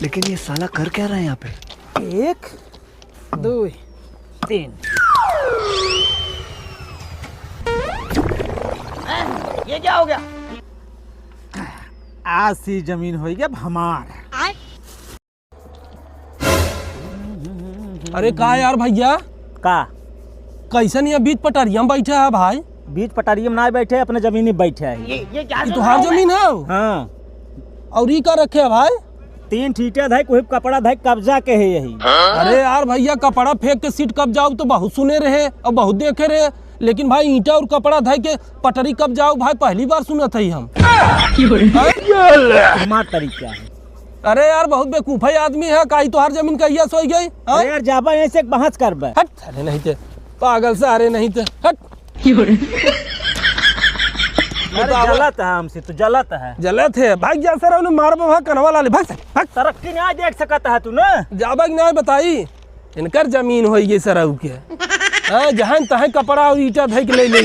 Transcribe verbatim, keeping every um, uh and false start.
लेकिन ये साला कर क्या रहा है यहाँ पे? एक, दो, तीन। हैं? ये क्या हो गया? आज से जमीन होई गया हमार। अरे का यार भैया, का? कैसन ये बीच पटरिया में बैठे है भाई? बीच पटरिया में ना बैठे, अपने जमीन में बैठे है। ये, ये क्या ये सुन तोहार रहा हूँ मैं? जमीन है? हाँ। और ई का रखे है भाई? तीन ठीटा धाई, कोई कपड़ा धाई, कब्जा के है यही। अरे यार भैया, कपड़ा फेंक के सीट कब्जाऊ तो बहुत सुने रहे और बहुत देखे रहे, लेकिन भाई ईंटा और कपड़ा धाई के पटरी कब्जाऊ भाई पहली बार सुनत है हम। हाँ? हमार तरीका है। अरे यार, बहुत बेवकूफे आदमी है, काई तोहार जमीन कहिया से होई गई? हाँ? अरे यार, जाबा यहीं से एक बहस करबे। हट, अरे नहीं ते, पागल सारे नहीं ते, हट। अरे बताओ। जलत है हमसे, तू जलत है। जलत है, भाग जा सर, उन्हें मार बा, कनवा ला ले, भाग सर, भाग। तरक्की नहीं देख सकत है तू ना। जाबा कि नहीं बताई, इनकर जमीन होई गई सरऊ के। हाँ, जहाँ तहाँ कपड़ा और ईंटा धई के ले ले।